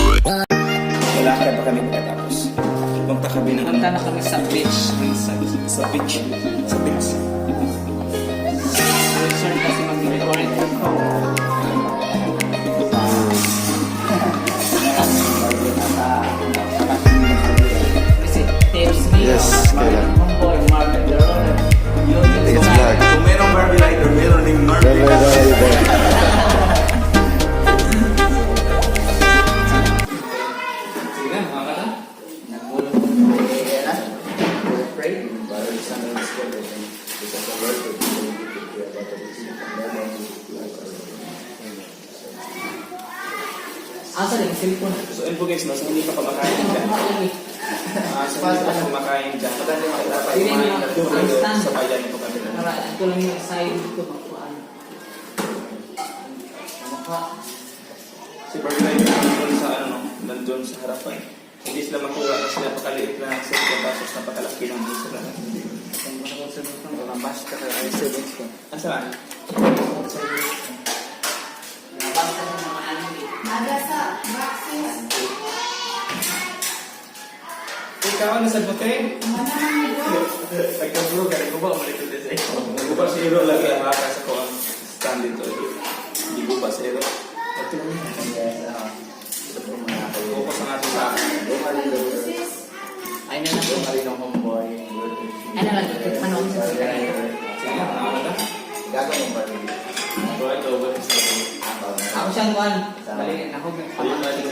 Wala ka pa kami pagkatapos. Punta kami ng Punta na kami sa beach resort. Sa beach. Sa beach. Resort kasi mag-record ako. Kasi tips me. Yes, kailan. Homeboy, Marvin Darola. It's vlog. Kung merong Barbie Lighter, meron ding Marvin. Bye bye bye bye. Sige na, mga ka na. Pray. Asa din cellphone? So, ayun po guys, no, sa hindi pa kumakain dyan. Sa hindi pa kumakain dyan. Dapat kumain na po kayo sa bayan po kami. Para ito lang yung side ko magkuan. Mukha. Si Barbie Lighter nandun sa ano, no, nandun sa harapan. Hindi sila makuha kasi napakaliit na cellphone tapos napakalaki ng bulsa na. Ang mga kong cellphone, baka bash ka kay i7 ko. Asa? Nabasa ng mga anime. Aga sa boxes. Ikaw, ano sa bote? Mana man ni bro? Pagka-bro, kaya ko ba umalit ulit sa iyo? Naguba si Hero lagi ang haka sa ko ang stand dito. Hindi ko ba si Hero? Okay lang yan. Focus ang ating sa akin. Sis. Ay na lang. Ay na lang. Ano sa sigarilyo? Sige na, mga na. Bro, ito, what is that? Ako siyang kuan. Bali, ako Ayun, bali.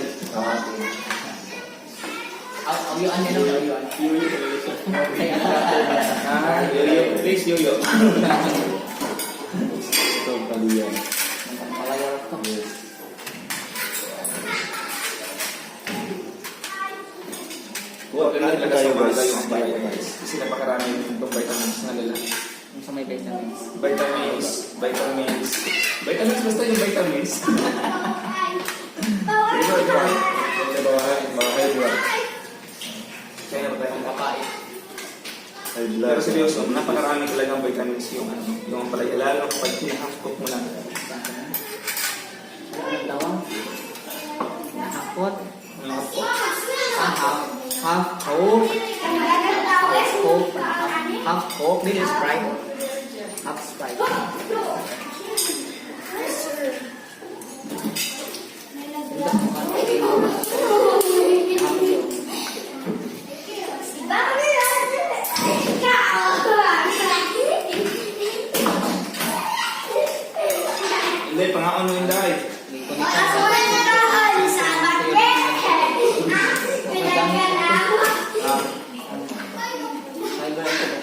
Aw, ayuan nila, ayuan. Yoyo talaga siya. Ah, yoyo. Please, yoyo. Ito ang paliyan. Palayaw ko. Kuha ka na talaga sa Tayo, umaga guys. yung ampalaya, guys. Kasi napakarami yung vitamins na nila. Yung sa may vitamins. Vitamins, vitamins. Vitamins, basta yung vitamins. Ito, ito. Mga blood. Kaya na ba tayo? Kapain. High blood. Pero seryoso, napakarami talagang vitamins yung ano, yung ampalaya. Lalo kapag hina-half cook mo lang. Ano tawag? Hakot. Ano half cook? Ah, half. Half coke. Half coke. Half coke. This is Sprite. Half Sprite. Hindi, pangaon mo yung dahil. May connection sa Ah, fiber ito.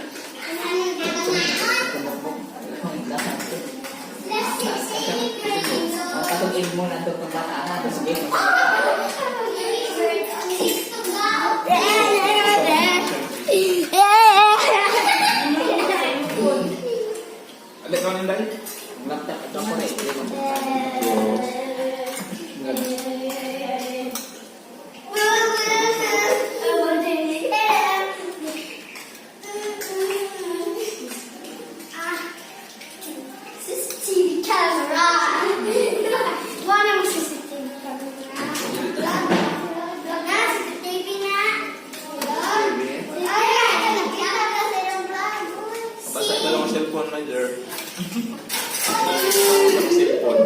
Ang katong egg mo na ito kung bata na, tapos game mo. alay ka ng dahil. Ang laptop, ito ako na i mo. CCTV camera. Wala mo CCTV camera. Na, CCTV na. Ay, nakita ka sa iyong vlog. Basta ito lang ang cellphone na there. Cellphone.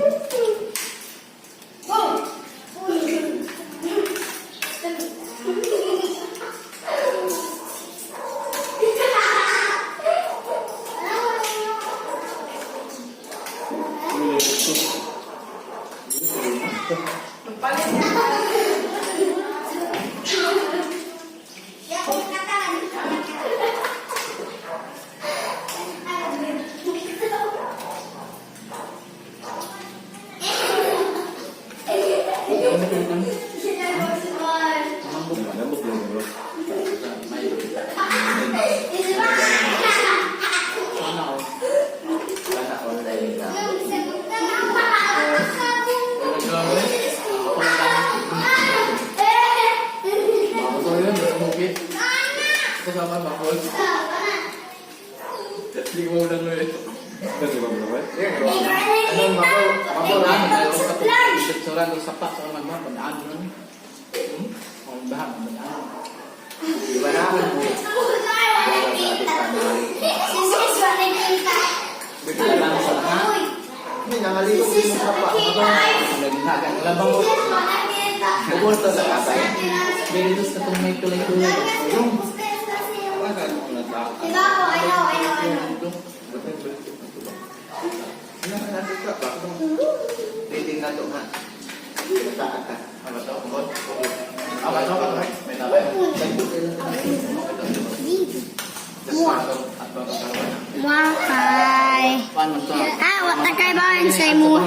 Lambok lang bro. Ano ako? Kasama ba? Picturean ko sapa sa mga baha, padaan nun. O baha, padaan. Di ba na? Sis, wala kita. Bigla lang sa ha. Hindi, nangaliko ko yung sapa. Naghagan. Labang ko. Sis, wala kita. Bukod to sa kapay. Dito sa itong may tulay-tulay. Yung. Diba ako? I know, I know, I know. Ano ka natin ka? Rating na to ha. Saan ka? Ano to? Bukod? Ah, ba to? May tabay. Wakay. Paano to? Ah, wata kay baon sa imo.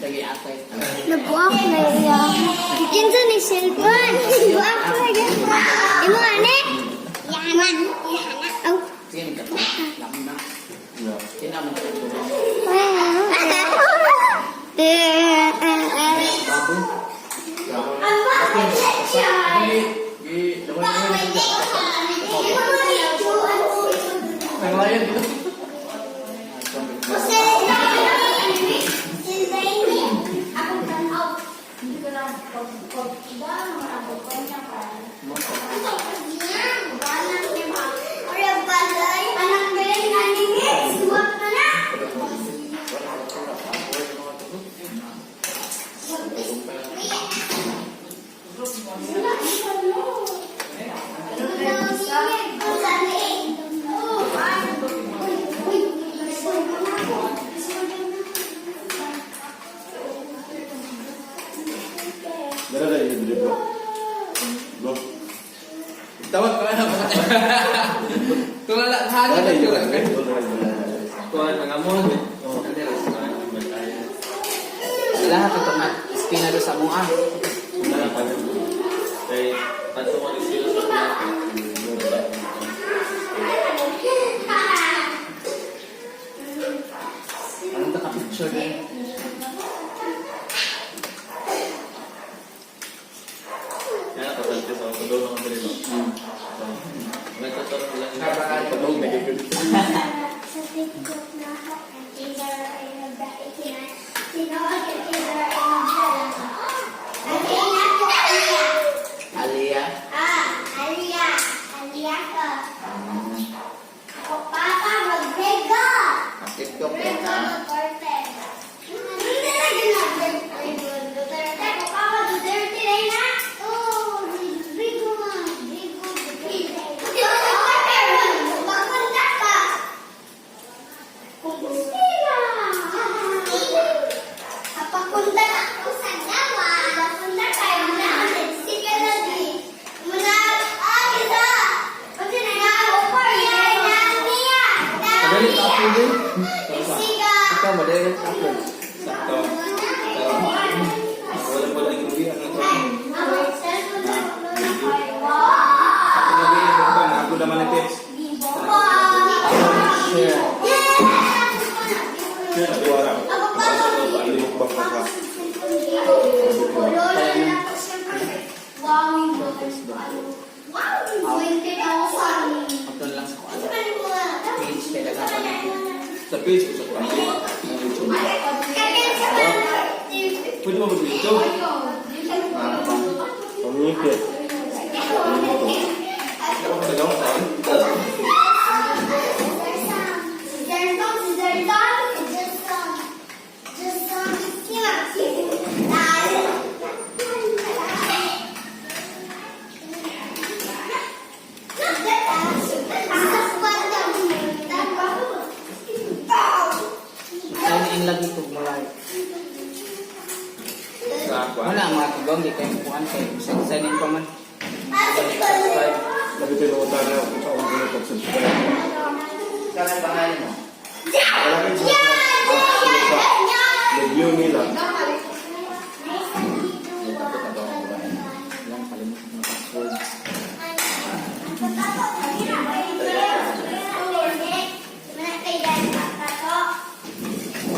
Lagi atay. Nabuak na iya. Kinsa ni cellphone? Buak na gyud. Imo ane? Yana. Yana. Aw. Sige, magkata. Lami na. Yeah. Kinaman ko ito. Baboy. Gi, gi, Nanglayan dito. Dara dara yun, bro. Bro. Tawag ka na. Tulala, hagi Dara na yun, tulala. bro. Kuhan mga mo. Oh. Lahat ito nga. Skin na doon sa mua. Kay tanto mo ni sila sa Anong ka-picture din? Yan ako sa sa padol ng dili no. May tatanong lang. Padol na gigil. Sa TikTok na ako, ang Aliyah. Ah, Aliyah. Aliyah ko. Ako, Papa, mag-rego. Ang TikTok eh, Rego ha? Duterte. Hindi na ginagawa. Ay, Duterte. Ako, Papa, Duterte na yun, ah. Oh, Rego nga. Rego Duterte. Duterte, magpunta ka. Kumusta? Papunta ako sa gawa. Papunta kayo na. Sige lagi. Muna, ah, kita. Kasi na nga ako for yan. Niya. Padali pa ako din. Siga. Ikaw, madali sa upload. Sakto. Wala pa lang yung biyan na to. Ako na din yung bang ako naman ang tips. Share. Share na tuwara. Limok bang ka? Upload lang sa kuan. Page kay daghang. Sa page ko sa kuan. Ng YouTube. Pwede mo mag-YouTube? Pangipit. Ako sa gawa sa akin. Sign in lagi kog mo live. Sa kuan. Wala ang mga kagawang di kayo kuan kay sign sign in pa man. Subscribe. Sabi ko yung utang na kung saan ko pag-subscribe. Saan ang pangalan mo? Wala kang sa review nila. Hindi, takot na daw ako ba? Lang kalimutan ng password.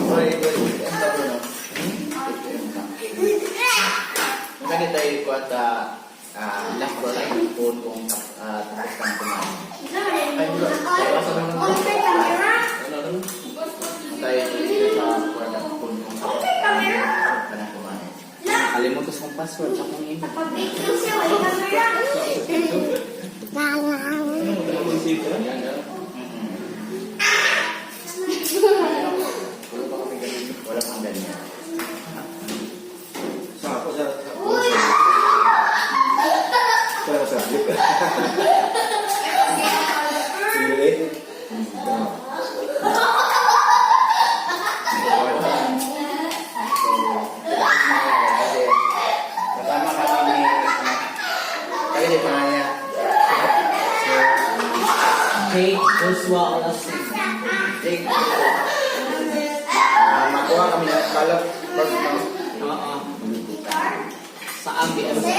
Sorry, ito yung M ka bro, no? Ito M ka. Maganda tayo ko at last ko lang yung phone kung tapos ka na kumain. Ay, bro. Ano, ano? Tayo dito sa kwarta phone kung tapos ka na kumain. password sa akong email. Pag-video siya, wala camera. Ano mo save ka? Wala pa kami ganun. Wala pang ganyan. Sa ako sa Uy! sa jeep. Sige. So, kasi kasama kami ni ano, kami ni Pangaya. So, Kate Joshua Olasin. Jake, makuha kami ng kalap first, no? Oo. Sa ambi. Ano sa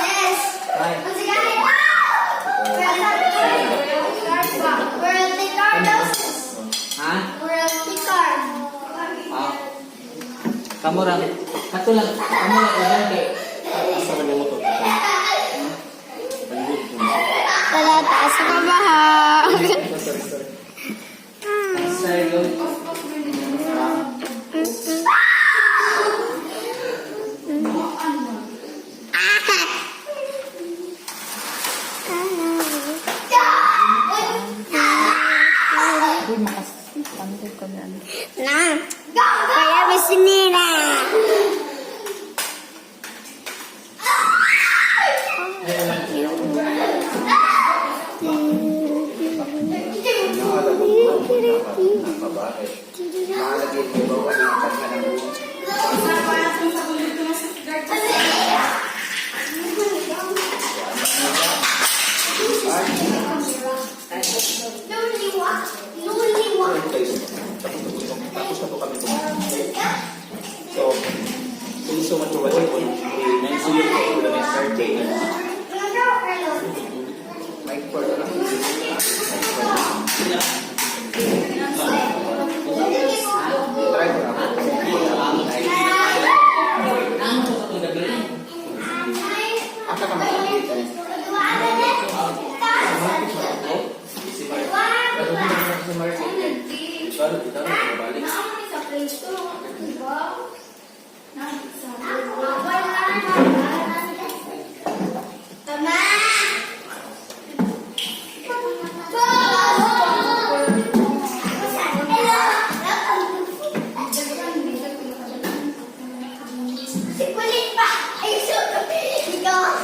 Ses! Ay. Ang World card daw, sis. Ha? World card. Ah. Kamu lang. Kato lang. Kamu lang. Uban kay. Asa man mo to? Wala taas ka ba ha? Sorry, sorry. Sir, yun. Uy, makasipandog kami ano. Na. Kaya bisinina. Babae. Nakalagay ko ba wala ng kanya ng Guys, tapos na po kami kumain. Okay? So, thank you so much for watching po. And see you for the next birthday. mic for na. Try ko na. Ano ko sa itong gabi? Asa ka makakita eh? Sa market. Balik. Tama! Si Kulit pa! Ay, ikaw.